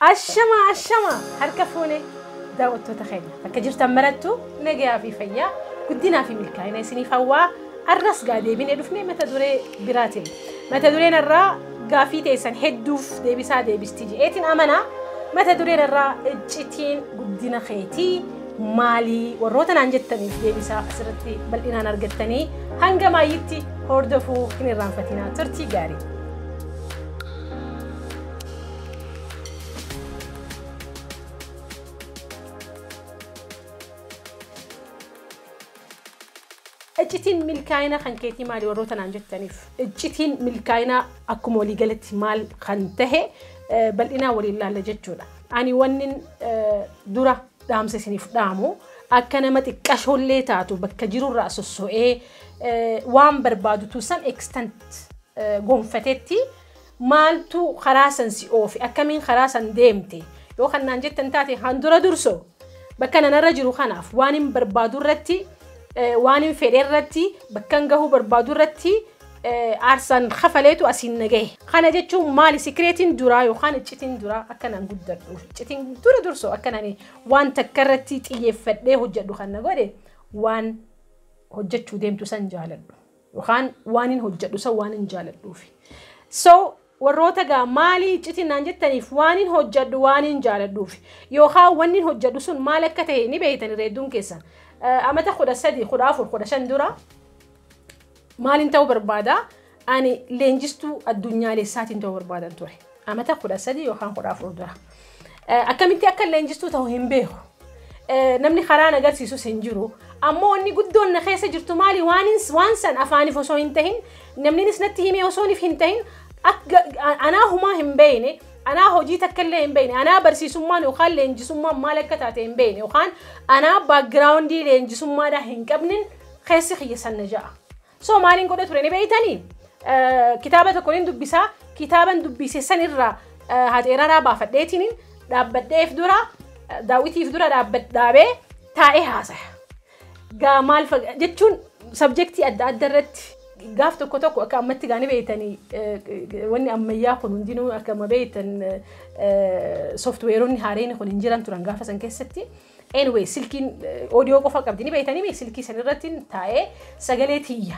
Ashama ashama harka fuune daawwattoota keenya bakka jirtan marattu nagayaa fi fayyaa guddinaa fi milkaa'ina isiniif hawwaa. Arras gaa deebinee dhufnee mata duree biraatiin. Mata dureen irraa gaafii teessan hedduuf deebisaa deebisti je'eetiin amanaa. Mata dureen irraa iccitiin guddina keetii maalii warroota naan jettaniif deebisaa asirratti bal'inaan argattanii hanga maayyitti hordofuu hin irraanfatinaa. Turtii gaarii. Iccitiin milkaa'ina kan keetii maali warroota naan jettaniif? Iccitiin milkaa'ina akkuma waliigalatti maal kan tahe bal'inaa waliin laalla jechuudha. Ani wannin dura dhaamsa isiniif dhaamu akka nama xiqqashoollee taatu bakka jirurraa sosso'ee waan barbaadu to some extent gonfatetti maaltu karaa san si oofe, akkamiin karaa san deemte yoo kan naan jettan taate, handura durso bakka nanarra jiru kanaaf waan hin barbaadu irratti, waan hin fedhe irratti, bakka hin gahuu barbaadu irratti aarsaan kafaleetu asiin nagahe. Kana jechuun maali? Secretiin duraa yookaan iccitiin duraa akka naan guddadhuuf, iccitiin dura dursoo akka nani waan takka irratti xiyyeeffadhee hojjedhu kan na godhe waan hojjechuu deemtu san jaaladhu yookaan waan hin hojjedhu san waan hin jaaladhuufi. So warroota gaa maali iccitiin naan jettaniif, waan hin hojjedhu waan hin jaaladhuufi yookaan wanni hin hojjedhu sun maal akka ta'e ni beeytan hedduun keessan. Amata 13, 14, 15 dura maaliin ta'uu barbaada? Ani leenjistuu addunyaalessaatiin ta'uu barbaadan ture. Amata 13 yookaan 14 dura. Akkamitti akka leenjistuu ta'u hin beeku. Namni karaa na agarsiisus hin jiru. Ammoo wanni guddoon na keessa jirtu maali? Waan san afaaniif osoo hin tahin, namninis natti himee osoo hin tahin, anaa humaa hin beekne, anaa hojii takka illee hin beekne, anaa barsiisummaan yookaan leenjisummaan maal akka taate hin beekne, yookaan anaa backgroundii leenjisummaadhaa hin qabnin keessi kiyya san na ja'a. So maaliin godha ture ni beeytanii? Kitaaba tokko ni dubbisaa, kitaaban dubbise san irraa haxeeraraa baafadheetiin dhaabbadheef dura daawwitiif dura dhaabee taa'ee haasaya. Gaa maal jechuun subjectii adda adda irratti gaaf tokko tokko akka ammatti gaanii beeytanii wanni ammayyaa kun hundinuu akka amma beeytan softwareonni haareen kun hin jiran turan gaafa san keessatti. Anyway, silkiin audio qofa qabdi ni beeytanii, silkii san irratti taa'ee sagalee tiyya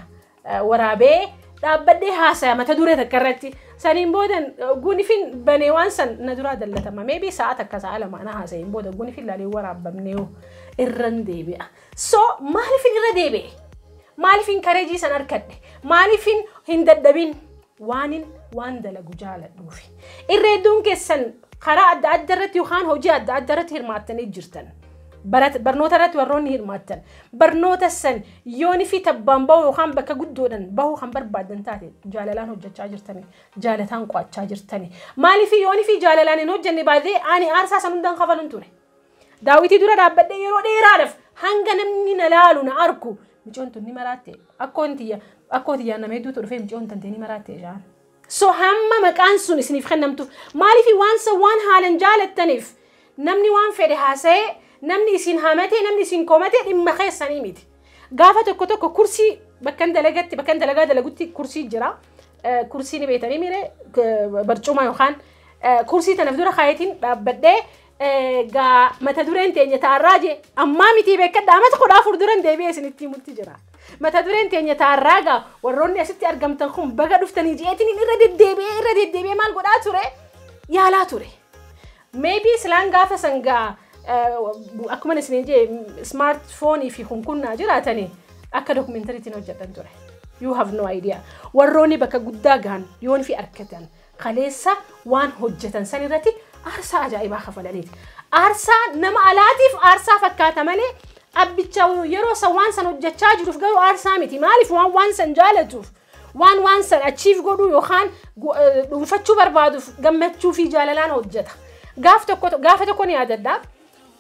waraabee dhaabbadhee haasaya mata duree takka irratti. Saniin booda gunifin banee waan san na duraa dallatama. Maybe sa'a takka sa'a 2 na haasa'een booda gunifin laalee waraabamnee irran deebi'a. So maaliifin irra deebi'e? Maaliifin courageii san argadhe? Maaliifin hin dadhabin? Waanin waan dalagu jaaladhuufi. Irra hedduun keessan karaa adda adda irratti yookaan hojii adda adda irratti hirmaattanii jirtan. Barnoota irratti warroonni hirmaattan. Barnoota san yooni fi tabbaan bahu yookaan bakka guddoodhaan bahuu kan barbaadan taate jaalalaan hojjechaa jirtani. Jaalataan qo'achaa jirtani. Maaliif yooni fi jaalalaan hin hojjenne baay'ee ani aarsaa san hundaan kafaluun ture. Daawwitii dura dhaabbadhee yeroo dheeraadhaaf hanga namni na laalu na argu micoon tun ni maraatte, akkoo tiyyaa nama hedduutu dhufee micoon tantee ni maraatte jaan. So hamma maqaan sun isiniif kennamtuuf maaliif waan san waan haalan jaalattaniif namni waan fedhe haasa'ee, namni isin hamatee, namni isin komatee dhimma keessanii miti. Gaafa tokko tokko kursii bakka dalagatti, bakka dalagaa dalagutti kursii jira. Kursii ni beetanii mire, barcuma yookaan kursii tanaaf dura kaayetiin dhaabbadhee gaa mata dureen teenya taarraa jee ammaa miti beekadha, amata 14 duran deebi'ee isinitti himutti jira. Mata dureen teenya taarraa gaa warroonni asitti argamtan kun baga dhuftanii jeetiin irra deddeebi'ee irra deddeebi'ee maal godhaa ture? Yaalaa ture. Maybe silaan gaafa san gaa akkuma isin jee smartphone fi kunkunnaa jiraatanii akka documentarytiin hojjetan ture. You have no idea. Warroonni bakka guddaa gahan yoon fi argatan kaleessa waan hojjetan san irratti aarsaa ajaa'ibaa kafalaniiti. Aarsaa nama alaatiif aarsaa fakkaata malee abbicha yeroo san waan san hojjechaa jiruuf garuu aarsaa miti. Maaliif? Waan waan san jaalatuuf, waan waan san achiif godhuu yookaan dhuunfachuu barbaaduuf gammachuu fi jaalalaan hojjeta. Gaaf tokko gaafa tokko ni yaadadha.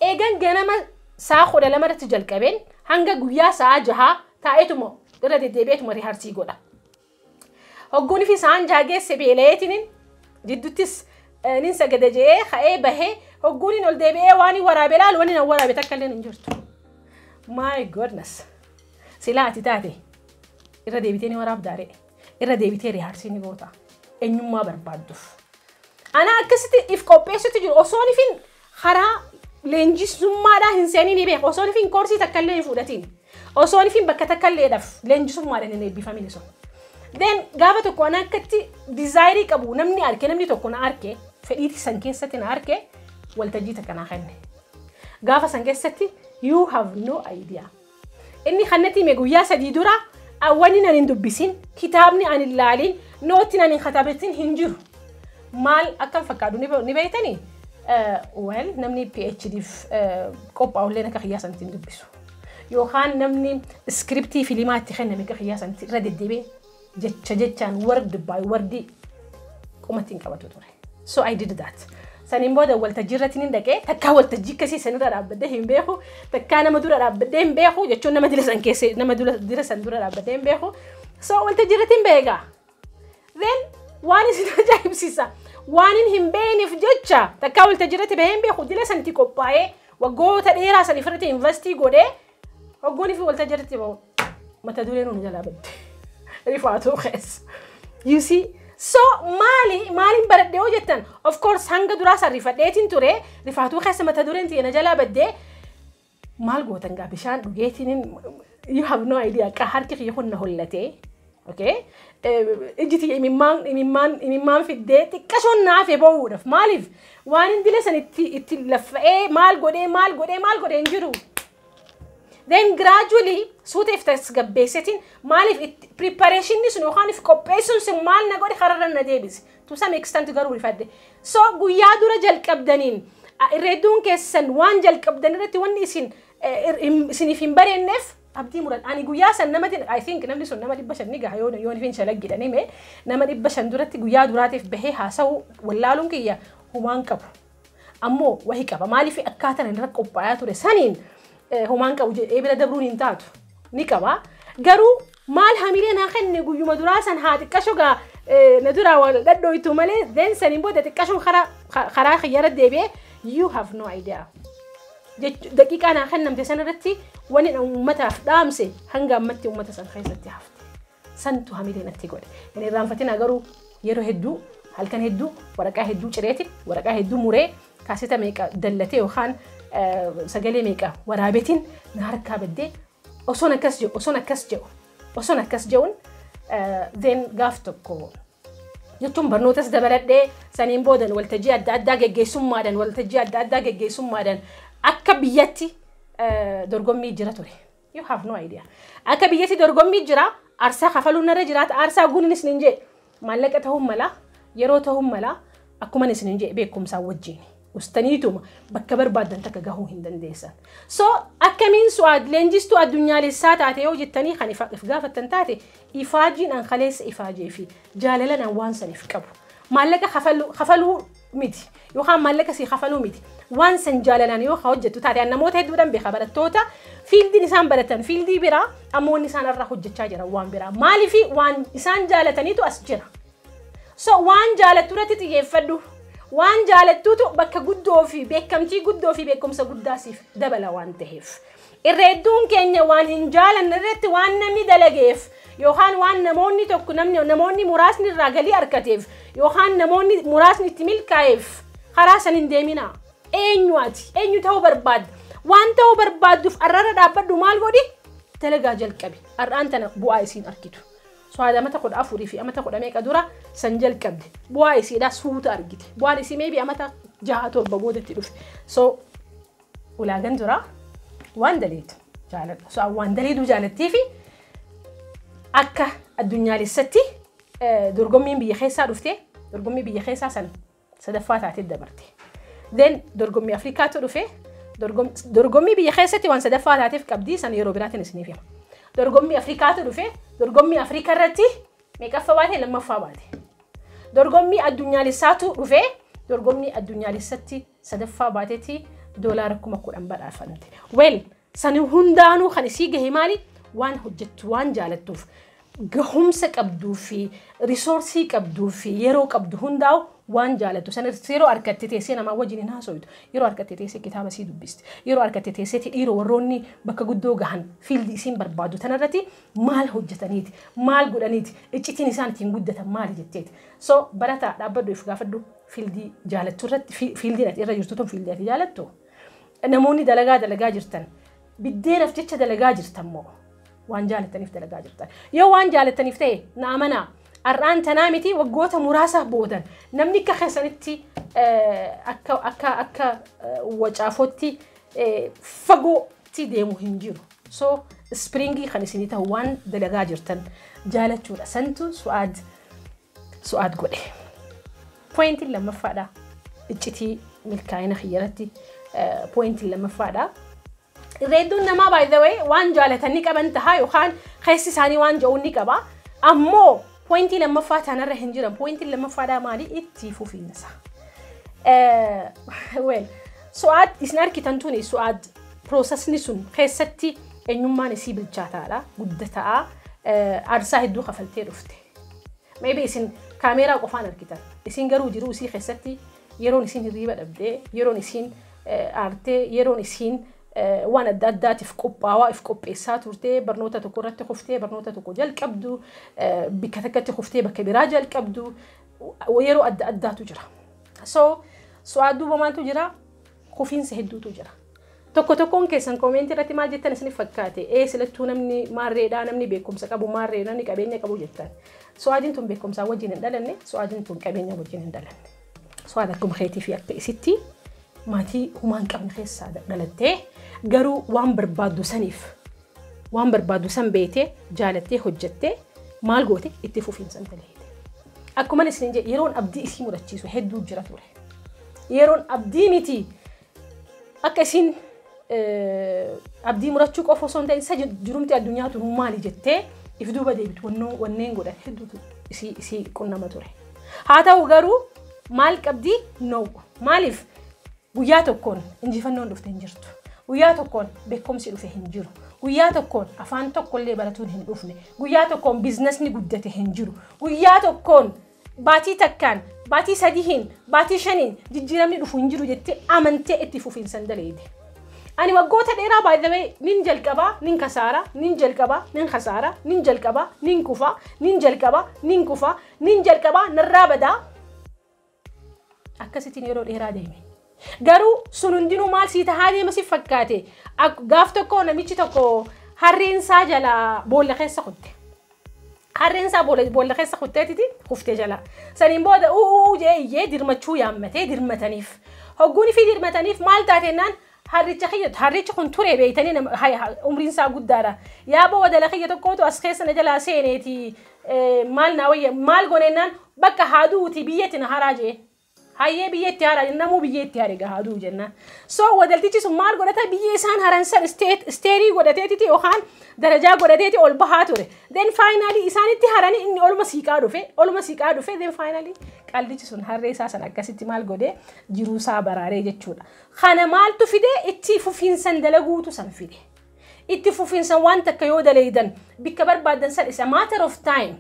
Eegan ganama sa'a 12 irratti jalqabeen hanga guyyaa sa'a 6 taa'eetuma irra deddeebi'eetuma rehearse godha. Hogguun fi sa'aan 6 geesse beela'eetiin jidduttis nin sagada je'ee ka'ee bahee hogguun ol deebi'ee waan waraabee laalu wanni na waraabe takka illee hin jirtu. My goodness. Silaa ati taate irra deebitee ni waraabdaare, irra deebitee rehearse ni goota. Eenyummaa barbaadduuf. Ana akkasitti if qopheessutti jiru osoon ifin karaa leenjisummaadhaa hin seeniin ni beeku. Osoon ifin koorsii takka illee hin fudhatiin. Osoon ifin bakka takka illeedhaaf leenjisummaadhaan hin eebbifamin sun. Then gaafa tokko ana akkatti desire qabu namni arke, namni tokko na arke, fedhiitii san keessatti na arke, waltajjii takka naa kenne. Gaafa san keessatti, you have no idea. Inni kannatti hime guyyaa 3 dura wanni nan hin dubbisin, kitaabni an hin laalin, note nan hin katabatin hin jiru. Maal akkam fakkaatu ni beektanii? Well, namni PhDf qophaa'ullee akka kiyyaa sanatti hin dubbisu. Yookaan namni script filimaa itti kenname akka kiyyaa sanatti irra deddeebi'ee jecha jechaan, word by word qomatti hin qabatu ture. So I did that. Saniin booda waltajjii irratti ni dhaqee. Takkaa waltajjii akkasii sanirra dhaabbadhee hin beeku, takkaa nama dura dhaabbadhee hin beeku, jechuun nama dila san keessa, nama dila san dura dhaabbadhee hin beeku. So waltajjii irratti hin beekaa. Then waan isin ajaa'ibsiisa. Waan hin beekneef jecha takkaa waltajjii irratti bahee hin beeku, dila sanatti qophaa'ee, waggoota dheeraa san irratti invest godhee waggoonni fi waltajjii irratti bahu mata dureen nu jalaa badde. Rifaatuu keessa. You see? So maali maaliin baradhee yoo jettan, of course hanga duraa san rifadheetiin ture. Rifaatuu keessa mata dureen tiyya na jalaa baddee, maal gootan gaa, bishaan dhugeetiin, you have no idea, harki kiyya kun na hollatee, okay, iji tiyya imimmaan imimmaan imimmaan fiddee, xiqqashoon naafee ba'uudhaaf. Maaliif? Waan hin dile san itti laffa'ee maal godhee maal godhee maal godhee hin jiru. Then gradually suuta if tasgabbeessetiin, maaliif preparationni sun yookaan if qopheessuun sun maal na godhe, kararra na deebise. To some extent garuu rifadhe. So guyyaa dura jalqabdaniin irreedduun keessan waan jalqabdan irratti wanni isin isiniif hin bareenneef abdii muran. Ani guyyaa san nama, I think namni sun nama 500 ni gaha yoo hin shalaggidhan hime, nama 500 duratti guyyaa duraatiif bahee haasa'u wallaaluun kiyya humaan qabu. Ammoo wahi qaba. Maaliif? Akkaataan irra qophaa'aa ture saniin humaan qabu jedhee bira dabruun hin taatu. Ni qaba. Garuu maal hamilee naa kenne? Guyyuma duraa san haa xiqqasho gaa na duraa wal dhadhooytu malee, then saniin booda xiqqashoon karaa kiyyarra deebi'ee, you have no idea. Daqiiqaa naa kennamte san irratti wani uummataaf dhaamse hanga ammatti uummata san keessatti hafte. Santu hamilee natti godhe. Hin irraanfatina garuu, yeroo hedduu, halkan hedduu, waraqaa hedduu cireeti, waraqaa hedduu muree, kaaseta meeqa dallatee yookaan sagalee meeqa waraabetiin na harkaa baddee, osoon akkas jedhu, osoon akkas jedhu, osoon akkas jedhuun, then gaaf tokko jechuun barnootas dabaladhee, saniin boodan waltajjii adda addaa geggeessummaadhaan, waltajjii adda addaa geggeessummaadhaan akka biyyatti dorgommii jira ture. You have no idea. Akka biyyatti dorgommii jira, aarsaa kafaluun narra jiraata, aarsaa guunis nin jedhe maallaqa ta'uu mala, yeroo ta'uu mala, akkuma isin jedhe beekumsaan wajjin. Ustaniituma bakka barbaaddan takka gahuu hin dandeessan. So akkamiin Su'aad leenjistuu addunyaalessaa taate yoo jettanii kan if gaafattan taate, ifaajiin an kaleessa ifaajee fi jaalalan an waan saniif qabu. Maallaqa kafaluu miti yookaan maallaqa sii kafaluu miti. Waan san jaalalaan yoo hojjettu taate, namoota hedduudhaan beeka, barattoota fieldiin isaan baratan field biraa, ammoo wanni isaan irraa hojjechaa jiran waan biraa. Maaliif? Waan isaan jaalataniitu as jira. So waan jaalattu irratti xiyyeeffadhu. Waan jaalattuutu bakka guddoo fi beekamtii guddoo fi beekumsa guddaa siif dabala waan ta'eef. Irra hedduun keenya waan hin jaalanne irratti, waan namni dalageef yookaan waan namoonni tokko, namni namoonni muraasni irraa galii argateef yookaan namoonni muraasni itti milkaa'eef karaa san hin deemina. Eenyu ati? Eenyu ta'uu barbaadda? Waan ta'uu barbaadduuf arrara dhaabbadhu, maal godhi? Dalagaa jalqabi. Har'aan tana bu'aa isiin argitu. Su'aad amata 14 fi amata kudha meeqa dura san jalqabde. Bu'aa isiidhaa suuta argite. Bu'aan isii maybe amata 6, 7 boodatti dhufe. So ulaagan dura waan daleetu jaaladha. So waan daleedu jaalattii fi akka addunyaalessatti dorgommiin biyya keessaa dhufte, dorgommii biyya keessaa san sadaffaa taatee dabarte. Then dorgommii Afrikaatu dhufe. Dorgommii biyya keessatti waan sadaffaa taateef qabdii san yeroo biraatiin isiniif hima. Dorgommii Afrikaatu dhufe. Dorgommii Afrikaa irratti meeqaffaa baate? Lammaffaa baate. Dorgommii addunyaalessaatu dhufe. Dorgommii addunyaalessatti sadaffaa baateeti $10,000 badhaafamte. Well, sani hundaanuu kan isii gahe maali? Waan hojjettu waan jaalattuuf, gahumsa qabduu fi resource qabduu fi yeroo qabdu hundaa'u. Waan jaalattu san yeroo argatte teessee namaa wajjin hin haasoytu. Yeroo argatte teessee kitaaba sii dubbisti. Yeroo argatte teessee dhiiroo warroonni bakka guddoo gahan field isiin barbaadu tanarratti maal hojjetaniiti, maal godhaniiti, iccitiin isaan ittiin guddatan maali jetteeti. So barataa, dhaabbadhu, if gaafadhu: field jaalattu irratti, fieldiin ati irra jirtu tun field ati jaalattu? Namoonni dalagaa dalagaa jirtan, biddeenaaf jecha dalagaa jirtan moo waan jaalattaniif dalagaa jirtan? Yoo waan jaalattaniif ta'e, na amanaa, har'aan tanaa miti, waggoota muraasaaf boodan namni akka keessanitti akka wacaafootti fagootti deemu hin jiru. So spring kan isinii ta'u waan dalagaa jirtan jaalachuudha. Santu Su'aad Su'aad godhe. Pointiin lammaffaadha. Iccitii milkaa'ina kiyyarratti pointiin lammaffaadha. Irra hedduun namaa, by the way, waan jaalatan ni qaban tahaa yookaan keessi isaanii waan jedhu ni qaba. Ammoo pointii lammaffaa tanarra hin jiran. Pointiin lammaffaadhaa maali? Itti fufiinsa. Well, Su'aad isin argitan tuni, Su'aad processni sun keessatti eenyummaan isii bilchaataadha, guddataa, aarsaa hedduu kafaltee dhufte. Maybe isin kaameeraa qofaan argitan. Isin garuu jiruu isii keessatti yeroon isin hirriiba dhabdee, yeroon isin aartee, yeroon isiin waan adda addaatiif qophaawaa if qopheessaa turtee, barnoota tokko irratti kuftee barnoota tokko jalqabdu, bakka takkatti kuftee bakka biraa jalqabdu, yeroo adda addaatu jira. So Su'aad duuba maaltu jira? Kufiinsa hedduutu jira. Tokko tokkoon keessan commentii irratti maal jettan isinif fakkaate? Ee, silattuu namni maarreedhaa, namni beekumsa qabu maarree, namni qabeenya qabu jettan. Su'aadiin tun beekumsaa wajjin hin dhalanne, Su'aadiin tun qabeenya wajjin hin dhalanne. Su'aad akkuma keetii fi akka isitti maatii humaa hin qabne keessaa dhalattee, garuu waan barbaaddu saniif, waan barbaaddu san beetee, jaalattee, hojjettee, maal goote? Itti fufiinsan daleete. Akkuma isin jedhe, yeroon abdii isii murachiisu hedduu jira ture. Yeroon abdii miti, akka isin abdii murachuu qofa osoo hin ta'in, isa jirumti addunyaa tun maali jettee if duuba deebitu wanneen godhan hedduutu isii qunnama ture. Haa ta'u garuu maal qabdii? No. Maaliif? Guyyaa tokkoon injifannoon dhufte hin jirtu. Guyyaa tokkoon beekumsi dhufe hin jiru. Guyyaa tokkoon afaan tokkollee baratuun hin dhufne. Guyyaa tokkoon businessni guddate hin jiru. Guyyaa tokkoon, baatii takkaan, baatii 3n, baatii 5n jijjiiramni dhufu hin jiru jettee amantee itti fufiinsan daleete. Ani waggoota dheeraa, by the way, nin jalqabaa, nin kasaara, nin jalqabaa, nin kasaara, nin jalqabaa, nin kufaa, nin jalqabaa, nin kufaa, nin jalqabaa, narraa badaa. Akkasittiin yeroo dheeraa deeme. Garuu sun hundinuu maal sii tahaa deema si fakkaate? Gaaf tokko namichi tokko harreen isaa jalaa boolla keessa kutte. Harreen isaa boolla keessa kutteetiti kuftee jala. Saniin booda uuu jee iyyee dirmachuu yaammatee dirmataniif. Hogguun fi dirmataniif maal taatennaan, harricha kiyya, harrichi kun ture beeytanii, umriin isaa guddaadha. Yaaboo, wadala kiyya tokkootu as keessa na jalaa seeneeti, maal naa wayya, maal goonennaan, bakka haaduuti biyyatti na haraa jee. Hayyee, biyyeetti hara, namuu biyyeetti hare haaduu jennaan. So wadaltichi sun maal godhata? Biyyee isaan haran san stairii godhateetiti yookaan darajaa godhateeti ol bahaa ture. Then finally isaanitti haranii inni olma siiqaa dhufe, olma siiqaa dhufe. Then finally qallichi sun harree isaa san akkasitti maal godhee jiruu isaa baraaree jechuudha. Kana maaltu fide? Itti fufiinsan dalaguutu san fide. Itti fufiinsan waan takka yoo daleeydan, bikka barbaadan san isa matter of time.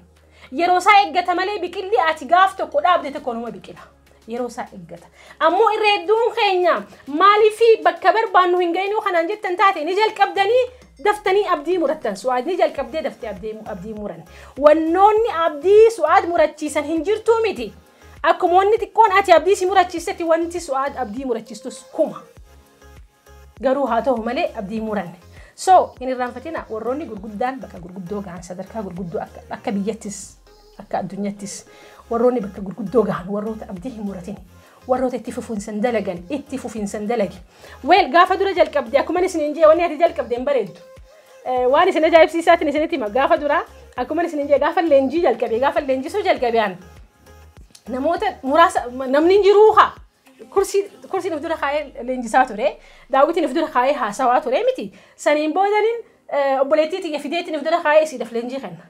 Yeroo isaa eeggata malee biqilli ati gaaf tokko dhaabde tokko numa biqila. Yeroo isaa eeggata. Ammoo irra hedduun keenya maaliif bakka barbaannu hin geenyu kanaan jettan taate, ni jalqabdanii daftanii abdii murattan. Su'aad ni jalqabdee daftee abdii muran. Wannoonni abdii Su'aad murachiisan hin jirtuu miti. Akkuma wanni xiqqoon ati abdii si murachiisetti, wanti Su'aad abdii murachiistus kuma. Garuu haa ta'u malee abdii muranne. So hin irraanfatina, warroonni gurguddaan bakka gurguddoo gahan, sadarkaa gurguddoo akka biyyattis akka addunyattis warroonni bakka gurguddoo gahan warroota abdii hin muratin, warroota itti fufiinsan dalagan. Itti fufiinsan dalagi. Well, gaafa dura jalqabde, akkuma isin jee, wanni ati jalqabde hin bareeddu. Waan isin ajaa'ibsiisaatiin isinitti hima. Gaafa dura, akkuma isin jee, gaafa leenjii jalqabe, gaafa leenjisuu jalqabe, an namoota muraasa, namni hin jiruu haa kursiin of dura kaa'ee leenjisaa ture, daawwitiin of dura kaa'ee haasawaa ture miti. Saniin boodaniin obboleettii tiyya fideetiin of dura kaa'ee isiidhaaf leenjii kenna.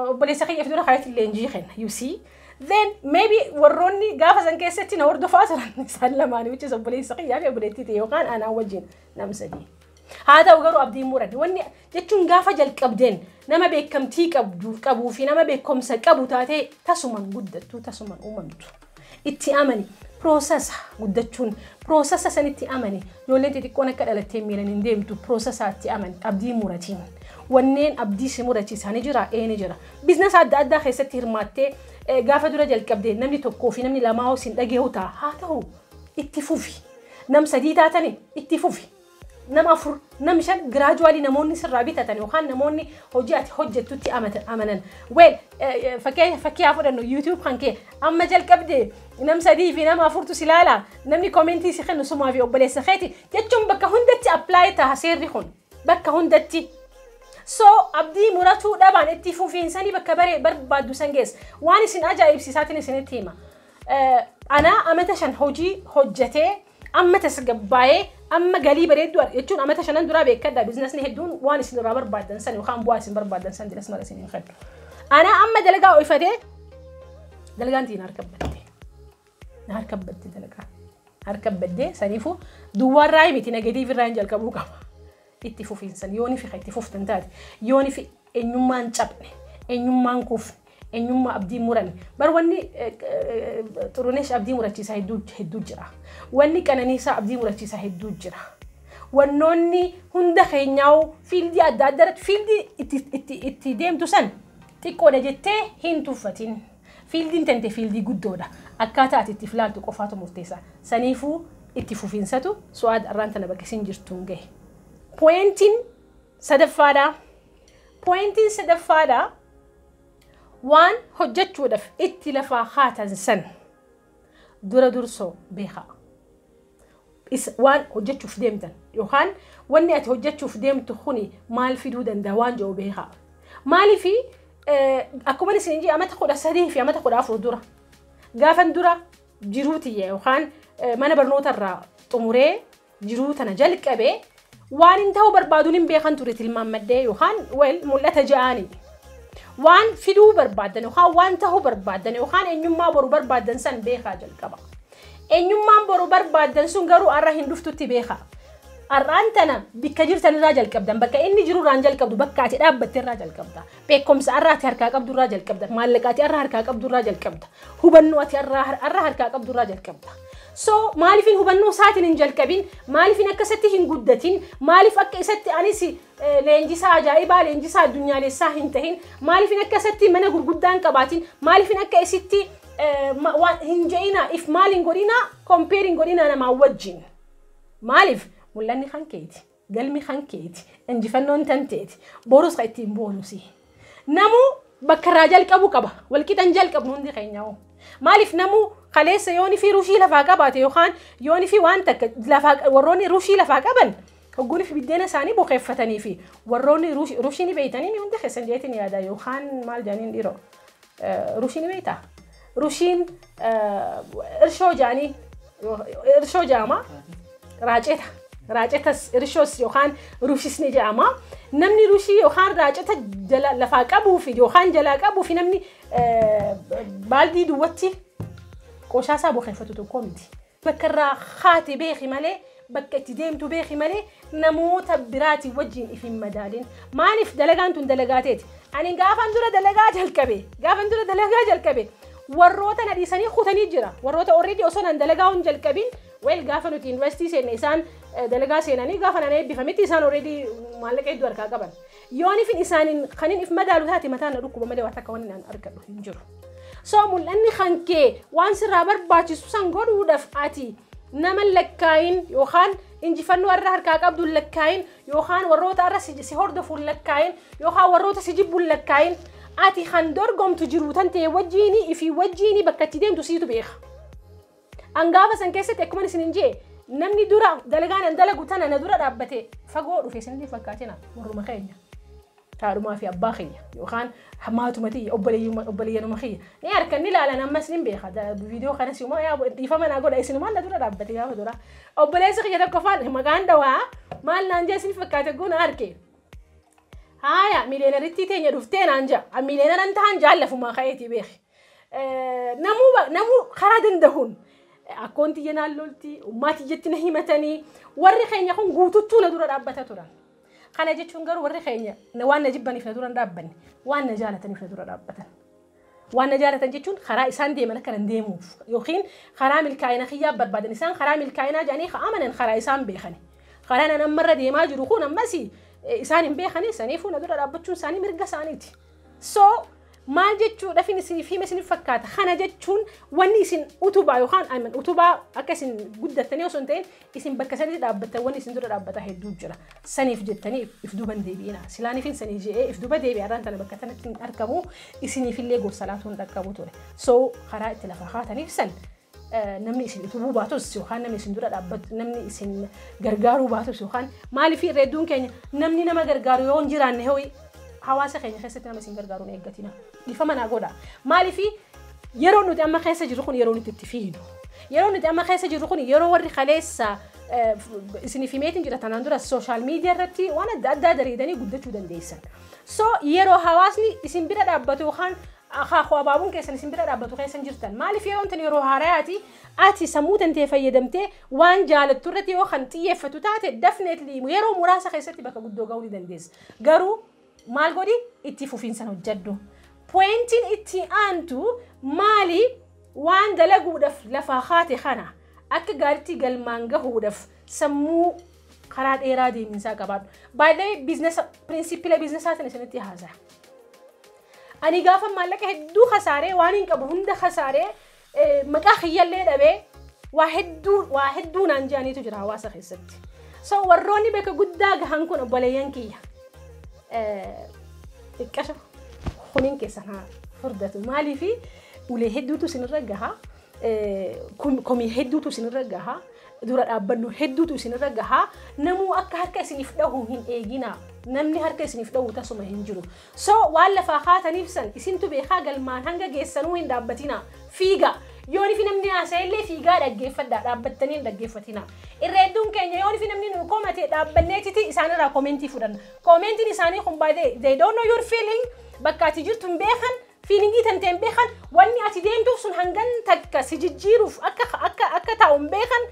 Obboleessa kiyya of dura kaa'eetiin leenjii kenna, you see. Then maybe warroonni gaafa san keessatti na hordofaa turan isaan lamaan, which is obboleessa kiyyaa fi obboleettii tiyya yookaan anaa wajjin nam sadii. Haa ta'u garuu abdiin muranne. Wanni jechuun gaafa jalqabdeen nama beekamtii qabdu qabuu fi nama beekumsa qabu taatee tasuman guddattu, tasuman uumamtu. Itti amani. Process guddachuun process sanitti amani. Ijoolleen xixiqqoon akka dhalattee miilan hin deemtu, processaatti amani. Abdii muratiin. Wanneen abdii si murachiisan ni jira, ee ni jira. Business adda addaa keessatti hirmaattee gaafa dura jalqabdee namni tokkoo fi namni lamaa hoo sin dhageehu ta'a. Haa ta'u, itti fufi. Nam sadii taatani, itti fufi. Nama afur, nam shan, gradually namoonni sirraa bitatan yookaan namoonni hojii ati hojjettutti amanan. Well, fakkii haa fudhannu, YouTube kan kee amma jalqabde nam sadii fi nama afurtu si ilaala, namni commentii si kennu sumaa fi obboleessa keeti jechuun bakka hundatti apply ta'a seerri kun, bakka hundatti. So abdii muratuu dhabaan itti fufiinsanii bakka baree barbaaddu san geessa. Waan isin ajaa'ibsiisaatiin isinitti hima. Anaa amata 5 hojii hojjetee amma tasgabbaa'ee amma galii bareedduu jechuun amata shanan duraa beekadha, businessni hedduun waan isin irraa barbaaddan san yookaan bu'aa isin barbaaddan san diras mara isin hin kennu. Anaa amma dalagaa oifatee dalagaan tiin harka batte. Na harka batte dalagaa. Harka baddee saniifuu duwwaarraa miti, negative irraa hin jalqabuu qaba. Itti fufiinsan yooni fi itti fuftan taate, yooni fi eenyummaan cabne, eenyummaan kufne, eenyummaa abdii muranne bar wanni Xurunesh abdii murachiisaa hedduu hedduu jira. Wanni Qananiisaa abdii murachiisaa hedduu jira. Wannoonni hunda keenyaa'u fieldii adda addaa irratti fieldii itti deemtu san xiqqoodha jettee hin tuffatin. Fieldiin tante fieldii guddoodha. Akkaataa ati itti filaaltu qofaatu murteessa. Saniifuu itti fufiinsatu Su'aad arraan tana bakka isin jirtuun gahe. Pointiin sadaffaadhaa. Pointiin sadaffaadhaa, waan hojjechuudhaaf itti lafaa haatan san dura dursoo beekaa. Waan hojjechuuf deemtan yookaan wanni ati hojjechuuf deemtu kuni maal fiduu danda'a waan jedhu beekaa. Maaliifi akkuma isin jee amata 13 fi amata 14 dura gaafan dura jiruu tiyya yookaan mana barnootarraa xumuree jiruu tana jalqabee waan hin ta'uu barbaaduun hin beekan ture tilmaammadhee yookaan well mul'ata ja'anii. Waan fiduu barbaaddan yookaan waan ta'uu barbaaddan yookaan eenyummaa boru barbaaddan san beekaa jalqaba. Eenyummaan boru barbaaddan sun garuu har'a hin dhuftutti beekaa. Har'aan tana bikka jirtan irraa jalqabdan, bakka inni jiru irraan jalqabdu, bakka ati dhaabbatte irraa jalqabda. Beekumsa har'a ati harkaa qabdu irraa jalqabda. Maallaqa ati har'a harkaa qabdu irraa jalqabda. Hubannoo ati har'a harkaa qabdu irraa jalqabda. So maaliifin hubannoo isaatiin hin jalqabin, maaliifin akkasitti hin guddatin, maaliif akka isatti anis leenjisaa ajaa'ibaa, leenjisaa addunyaalessaa hin tahin, maaliifin akka isatti mana gurguddaa hin qabaatin, maaliifin akka isitti hin je'ina, if maal hin godhina, compare hin godhina namaa wajjin. Maaliif mul'anni kan keeti, galmi kan keeti, injifannoon tan teeti, borus kan ittiin boonusi. Namuu bakka irraa jalqabu qaba, walqixan jalqabnu hundi keenya hoo. Maaliif namuu kaleessa yooni fi rushii lafaa qabaate yookaan yooni fi waan takka lafaa, warroonni rushii lafaa qaban hogguunii fi biddeena isaanii boqeeffatanii fi warroonni rushii ni beeytanii hundi keessan jeetiin yaada yookaan maal jedhaniin dhiiroo, rushii ni beeytaa? Rushiin irshoo jedhanii, irshoo jedhama, raaceta. Raacetas irshoos yookaan rushis ni jedhama. Namni rushii yookaan raaceta jala lafaa qabuu fi yookaan jalaa qabuu fi namni baaldii duwwatti qoshaasaa boqeeffatu tokko miti. Bakka irraa haate beeki malee, bakka itti deemtu beeki malee, namoota biraatii wajjin if hin madaalin. Maaliif dalagaan tun dalagaa teeti? Ani gaafan dura dalagaa jalqabe, gaafan dura dalagaa jalqabe warroota na dhiisanii kutanii jira. Warroota already osoo nan dalagaa hin jalqabin, well, gaafa nuti yuunivarsiitii seenne isaan dalagaa seenanii, gaafa nan eebbifametti isaan already maallaqa hedduu harkaa qaban. Yoon ifin isaaniin kanin if madaalu taate mataan na dhukkuba malee waan takka wanni naan argadhu hin jiru. So mul'anni kan kee waan sirraa barbaachisu san godhuudhaaf ati nama lakkaayin yookaan injifannoo irra harkaa qabdu lakkaayin yookaan warroota irra si hordofuun lakkaayin yookaan warroota si jibbuun lakkaayin, ati kan dorgomtu jiru tan ta'e wajjiini ifii wajjiini bakka itti deemtu siitu beeka. Angaafa san keessatti akkuma isin hin jee namni dura dalagaan an dalagu tana na dura dhaabbate fagoo dhufe isinitti fakkaatina, warruma keenya. Haadhumaa fi abbaa kiyya yookaan maatuma tiyya, obboleeyyanuma kiyya ni harkan ni ilaalan, ammas ni beeka. Viidiyoo kanas immoo dhiifama naa godha, isinumaan na dura dhaabbate gaafa dura. Obboleessi kiyya tokko faan maqaan dawaa maal naan jee isin fakkaate guuna harke. Haaya, millionairittii teenya dhuftee naan jaa, millionairan tahan jaallafumaa ka'eetii beeki. Namuu karaa dandahuun akkoon tiyya naan lolti, ummaa tiyyatti na himatanii, warri keenya kun guututtuu na dura dhaabbata turan. Kana jechuun garuu warri keenya waan na jibbaniif na dura hin dhaabbanne, waan na jaalataniif na dura dhaabbatan. Waan na jaalatan jechuun karaa isaan deeman akka nan deemuuf yookiin karaa milkaa'ina kiyyaa barbaadan isaan karaa milkaa'inaa jedhanii amanan karaa isaan beekani. Karaa nan ammarra deemaa jiru kun ammas isaan hin beekani saniifuu na dura dhaabbachuun isaanii mirga isaaniiti. So maal jechuudhaaf isiniif hime isiniif fakkaata. Kana jechuun wanni isin utubaa yookaan utubaa akka isin guddattanii osoo hin ta'in isin bakka sanitti dhaabbattan wanni isin dura dhaabbata hedduu jira. Saniif jettanii if duuba hin deebi'ina. Silaaniif sanii je'ee if duuba deebi'aa irraan tana bakka sanatti hin argamu isiniifillee gorsa laatuun hin dhaqqabu ture. So karaa itti lafa kaataniif san namni isin utubuu baatus yookaan namni isin dura dhaabbatu namni isin gargaaruu baatus yookaan maaliif hedduun keenya namni nama gargaaru yoo hin jiraanne ho'i hawaasa keenya keessatti nama isin gargaaruun eeggatina. Dhiifama naa godha. Maaliif yeroo nuti amma keessa jirru kun yeroo nuti itti fiignu. Yeroo nuti amma keessa jirru kun yeroo warri kaleessa isiniif himeetiin jira tanaan dura social media irratti waan adda addaa daleedanii guddachuu dandeessan. So yeroo hawaasni isin bira dhaabbatu yookaan akaakuu abaabuun keessan isin bira dhaabbatu keessan jirtan. Maaliif yeroon tun yeroo haarayaati ati sammuu tantee fayyadamtee waan jaalattu irratti yoo kan xiyyeeffatu taate definitely yeroo muraasa keessatti bakka guddoo gahuu ni dandeessa. Garuu maal godhi itti fufiinsan hojjedhu. Pointiin itti aantu maali waan dalaguudhaaf lafaa kaate kana akka gaariitti galmaan gahuudhaaf sammuu karaa dheeraa deeminsaa qabaadhu. Baay'ee business principle businessaatiin isinitti haasa'a. Ani gaafa maallaqa hedduu kasaaree waan hin qabu hunda kasaaree maqaa kiyyallee dhabee waa hedduu naan jedhaniitu jira hawaasa keessatti. So warroonni bakka guddaa gahan kun obboleeyyan kiyya. Xiqqasha kuniin keessan haa furdatu. Maaliif ulee hedduutu isinirra gaha. Komii hedduutu isinirra gaha. Dura dhaabbannu hedduutu isinirra gaha. Namuu akka harka isiniif dhahu hin eegina. Namni harka isiniif dhahu tasuma hin jiru. So waan lafaa kaataniif san isintu beekaa galmaan hanga geessanuu hin dhaabbatina. Fiiga. Yoon fi namni haasa'ellee fiigaa dhaggeeffadhaa dhaabbattanii hin dhaggeeffatina. Irra hedduun keenya yoon fi namni nu komate dhaabbanneetiti isaanirraa commentii fudhanna. Commentiin isaanii kun baay'ee they don't know your feeling bakka ati jirtu hin beekan feelingii tantee hin beekan wanni ati deemtuuf sun hangan takka si jijjiiruuf akka taa'u hin beekan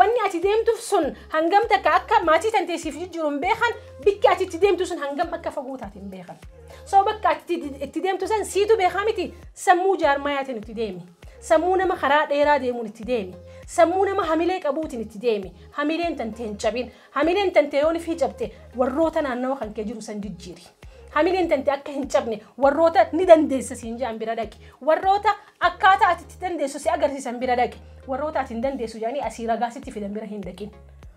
wanni ati deemtuuf sun hangam takka akka maatii tantee siif jijjiiru hin beekan bikki ati itti deemtu sun hangam akka fagoo taate hin beekan. So bakka ati itti deemtu san siitu beekaa miti sammuu jaarmayaatiin itti deemi. Sammuu nama karaa dheeraa deemuun itti deemi. Sammuu nama hamilee qabuutiin itti deemi. Hamileen tantee hin cabin. Hamileen tantee yoon ifii cabte warroota naannawa kan kee jiru san jijjiiri. Hamileen tantee akka hin cabne warroota ni dandeessa siin jedhan bira dhaqi. Warroota akkaataa ati itti dandeessu si agarsiisan bira dhaqi. Warroota ati hin dandeessu jedhanii asii ragaa sitti fidan bira hin dhaqin.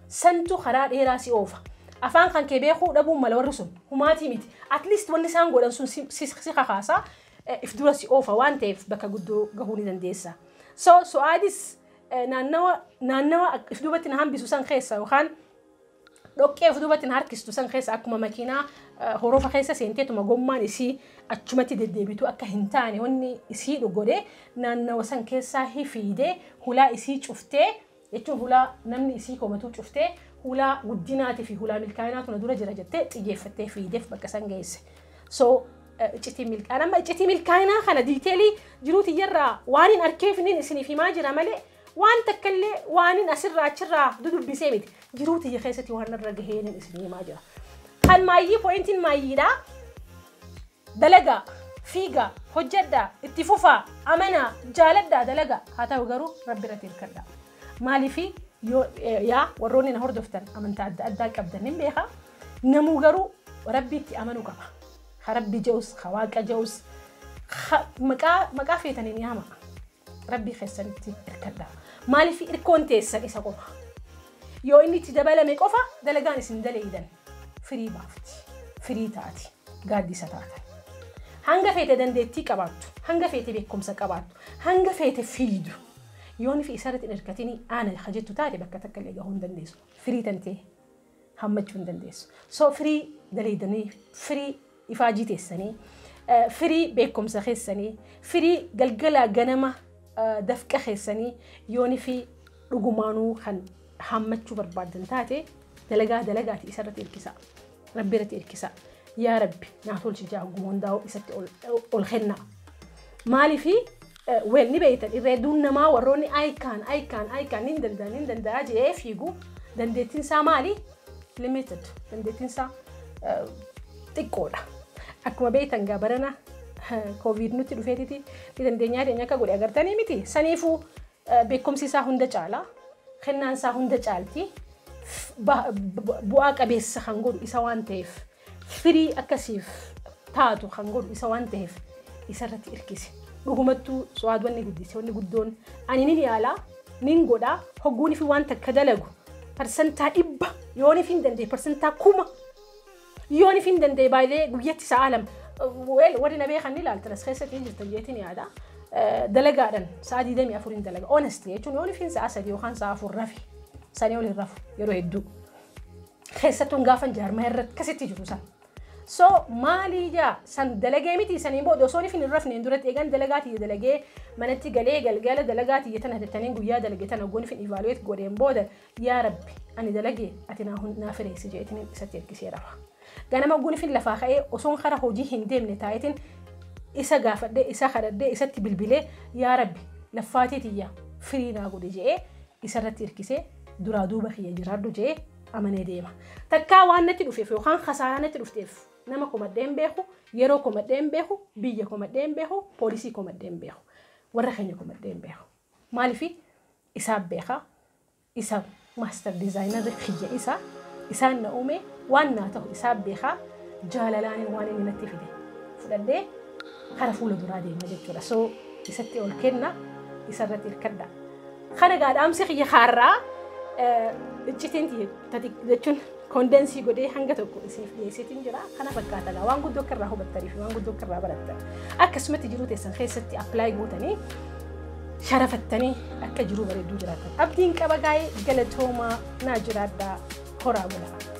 Santu karaa dheeraa si oofa. Afaan kan kee beekuu dhabuun mala warri sun humaatii miti. At least wanni isaan godhan sun si kakaasaa if dura si oofa waan ta'eef bakka guddoo gahuu ni dandeessa. So Su'aadis naannawa if duubatti na hambisu san keessa yookaan dhoqqee if duubatti na harkistu san keessa akkuma makiinaa horofa keessa seenteetuma gommaan isii achumatti deddeebitu akka hin taane wanni isii godhee naannawa san keessaa hifiidee hulaa isii cuftee jechuun hulaa namni isii komatuu cuftee hulaa guddinaatii fi hulaa milkaa'inaatu na dura jira jettee xiyyeeffattee fiideef bakka san geesse. So iccitii milkaa'inaa amma iccitii milkaa'inaa kana detailii jiruu tiyyarraa waan hin arkeef inni isiniif himaa jira malee waan takkallee waan hin asirraa achirraa dudubbisee miti jiruu tiyya keessatti waan irra gaheen isin himaa jira. Kan maayyii pointiin maayyiidha. Dalagaa, fiigaa, hojjedhaa, itti fufaa, amanaa, jaaladhaa dalagaa haa ta'u garuu rabbi irratti hirkadhaa. Maaliifi yoo yaa warroonni na hordoftan amantaa adda addaa qabdan hin beekaa. Namuu garuu rabbiitti amanuu qaba. Ha rabbi je'us, ha waaqa je'us, maqaa feetaniin yaama. Rabbii keessanitti hirkadhaa. Maaliif hirkoon teessan isa qofa. Yoo inni itti dabalame qofa dalagaan isin daleeydan firii baafti. Firii taati. Gaaddisa taatan. Hanga feete dandeettii qabaattu, hanga feete beekumsa qabaattu, hanga feete fiidu. Yoon fi isarratti hin hirkatin aana jettu taate bakka takka illee gahuu hin dandeessu. Firii tantee hammachuu hin dandeessu. So firii daleeydanii, firii ifaajii teessanii, firii beekumsa keessanii, firii galgala ganama dafqa keessanii yoon fi dhugumaanuu kan hammachuu barbaadan taate dalagaa dalagaati isarratti hirkisaa. Rabbi irratti hirkisaa. Yaa Rabbi naa tolchi jaa hogguma hundaa'u isatti ol kennaa. Maaliifi wel ni beektan irra hedduun namaa warroonni I can I can I can nin danda'a nin danda'a jedhee fiigu dandeettiin isaa maali? Limited. Dandeettiin isaa xiqqoodha. Akkuma beektan gaa barana Koovid nutti dhufeetiti ni dandeenyaa teenya akka godhe agartanii miti. Saniifuu beekumsi isaa hunda caala. Kennaan isaa hunda caalti. Bu'aa qabeessa kan godhu isa waan ta'eef, firii akkasiif taatu kan godhu isa waan ta'eef, isarratti hirkise. Dhugumattuu Su'aad wanni guddise, wanni guddoon ani nin yaalaa, nin godhaa. Hogguun fi waan takka dalagu 100% yoon hin danda'e, 10,000% yoon hin danda'e, baay'ee guyyatti sa'a 2, well, warri na beekan ni ilaaltan, as keessatti jirtan jeetiin yaada. Dalagaadhaan sa'a 24 hin dalaga. Honestly jechuun yoon hin sa'a 3 yookaan sa'a 4 rafe, sanii ol hin rafu yeroo hedduu. Keessattuu gaafan jaarmaa irratti akkasitti jiru san. So maalii jaa san dalagee miti, saniin booda osoo hin rafneen duratti eegan dalagaa tiyya dalagee manatti galee, galgala dalagaa tiyya tana jettaniin guyyaa dalagee tana goon fin evaluate godheen booda, "Yaa Rabbi, ani dalagee, ati naa fireessi" jeetiin isatti ergisee rafa. Ganama goon fin lafaa ka'ee osoon kara hojii hin deemne taa'eetiin isa gaafadhee, isa kadhadhee, isatti bilbilee, "Yaa Rabbi, laffaatii tiyya firii naa godhe" je'ee isarratti hirkisee, duraa duuba kiyya jiraadhu je'ee amanee deema. Takkaa waan natti dhufeef yookaan kasaaraa natti dhufteef nama komadhee hin beeku, yeroo komadhee hin beeku, biyya komadhee hin beeku, poolisii komadhee hin beeku, warra keenya komadhee hin beeku. Maaliif? Isaan beekaa, isa master designerri kiyya isa, isaan na uume, waan naa ta'u isaan beekaa, jaalalaan waan inni natti fide fudhadhee kara fuula duraa deema jechuudha. So isatti ol kenna, isarratti hirkadha. Kana gaadhaamsi kiyya kaarraa iccitiin jechuun condense godhee hanga tokko isiniif dhiyeessitiin jira. Kana fakkaata waan guddoo akka irraa hubattanii fi waan guddoo akka irraa barattan. Akkasumatti jiruu teessan keessatti apply gootanii sharafattanii akka jiruu bareedduu jiraatan. Abdiin qaba gaa'ee. Galatoomaa, naa jiraadhaa, horaa bulaa.